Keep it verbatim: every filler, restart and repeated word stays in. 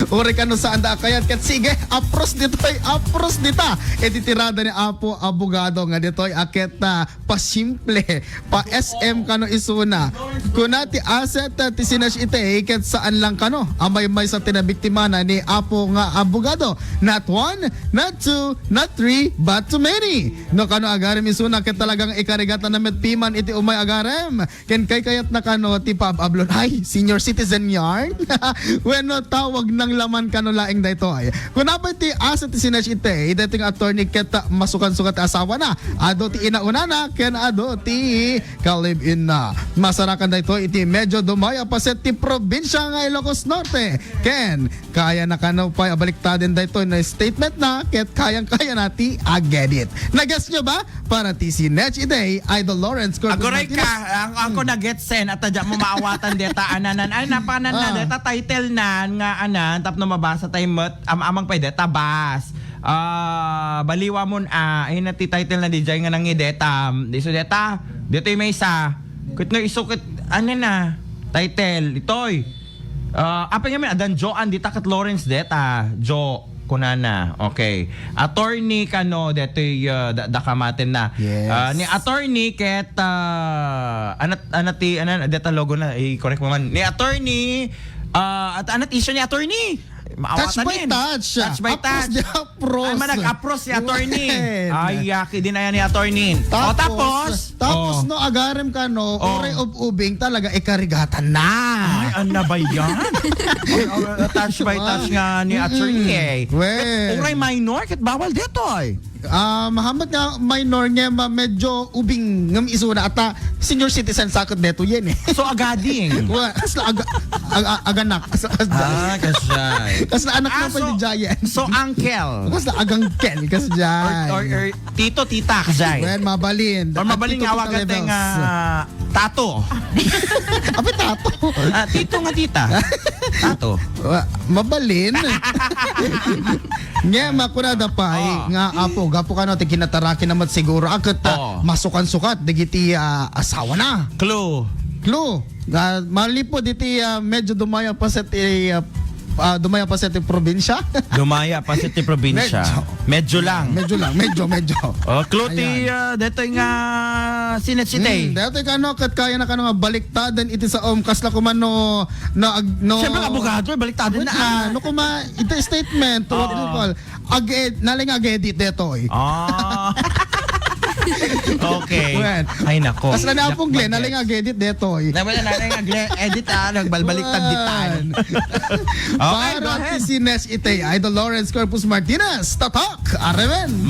Uray kano saanda a kayat ket sige, apros ditoy, apros dita. Iti tirada ni Apo Abogado nga ditoy a ket, ah, pasimple, pa-S M kano isuna. Kuna ti aset, ah, ti sinearch itay ket saan lang kano a maymaysa ti nabiktimana ni Apo nga Abogado. Not one, not two, not three, but too many. No kano agarem isuna ket talagang ikarigatan na met piman iti umay agarem. Ken kaykayatna kano ti pab-ablon. Ay, senior citizen yarn? Wenno tawag nang laman kano laeng daytoy. Kuna pay ti aset ti sinearch itay, daytoy nga attorney ket masukan-sukat ti asawana. Adu ti inaunana ken adu ti kalib-inna. Masarakan daytoy iti medyo dumay a paset ti probinsia nga Ilocos Norte. Ken kayana kano pay a baliktaden daytoy nga statement na ket kayang-kayana ti agedit. Nages nyo ba? Para ti sinearch itay, Idol Lawrence Corpus Agoray Martinez. Ka, ang, ang ko Hmm. nagetsen at tadya mo maawatan deta ananan. Ay, napanan na Ah. deta title nan nga anan, tapno mabasa tayo met, am-, amang pay deta bas. Ah, baliwa mon, ah, ay na ti title na dijay nga nangideta. Isu deta, detoy maysa. Ket no isu ket, ano na, title, itoy. Ah, apay ngamin, adan Joan, dita ket Lawrence deta. Jo, kunana. Okay. Attorney kano, detoy, ah, da, da kamaten na. Yes. Ah, ni attorney ket, ah, anat, anat ti, anat, deta logo na, i-correct mo man. Ni attorney, ah, at anat issue ni attorney? Touch by touch. Touch by touch. Apros di apros. Ay, manag-apros si attorney. Wen. Ay, yaki din ayan ni attorney. O, tapos? Tapos, tapos, Oh. no, agarem kano, Oh. uray ub-ubing talaga, ikarigatan na. Ay, ano ba yan? Ay, oh, touch by touch nga ni Mm-mm. attorney, eh. Wen. Uray minor, ket bawal detoy. Ah, mahamat nga minor nga ma-, medyo ubing ngem isuna ata senior citizen sakit deto yan eh. So, agading? Wa, kasla aga-, aga-, aganak. Kasla, kasla. Ah, kasla. Kasla anak Ah, na pa so, ni Giant. So, uncle. Kasla agangkel, kasla. Or, or, or tito, tita, kasla. Well, mabalin. Or mabalin Tito, nga tita awagan tayo levels. Nga Tato. Apa tato? Ah, tito nga tita. Tato. Wa-, mabalin. Nga, makunada pay, Oh. nga apo, gapu kano, ti kinataraki naman siguro. Akat, ah, Oh. masukan-sukat, digiti, ah, asawa na. Clue. Clue. Ah, malipod iti, ah, medyo dumaya pa sa ti, ah, ah, dumaya pa sa ti probinsya. Dumaya pa sa ti probinsya. Medyo. Medyo lang. Medyo lang, medyo, medyo. Oh, clue ti, Ayan. Ah, detoy nga sinetsitay. Hmm, detoy kano, kat kaya na kano nga baliktadan iti saom, kasla kumano, no, ag-, no. Siyempre, abogado, eh, baliktadan Wait na. Na, no, kuma, iti statement, what do you Oo. Call? Ag-ed-, naling ag-edit detoy. Ah. Okay. Well, Ay, nako. Kasla na apong Glenn, naling ag-edit detoy. Na, wala na, naling ag-edit, ah, nagbalbaliktad ditan. Well. Okay, go Para ahead. Ti si Nes Itay, Idol Lawrence Corpus Martinez, tatak, aremen.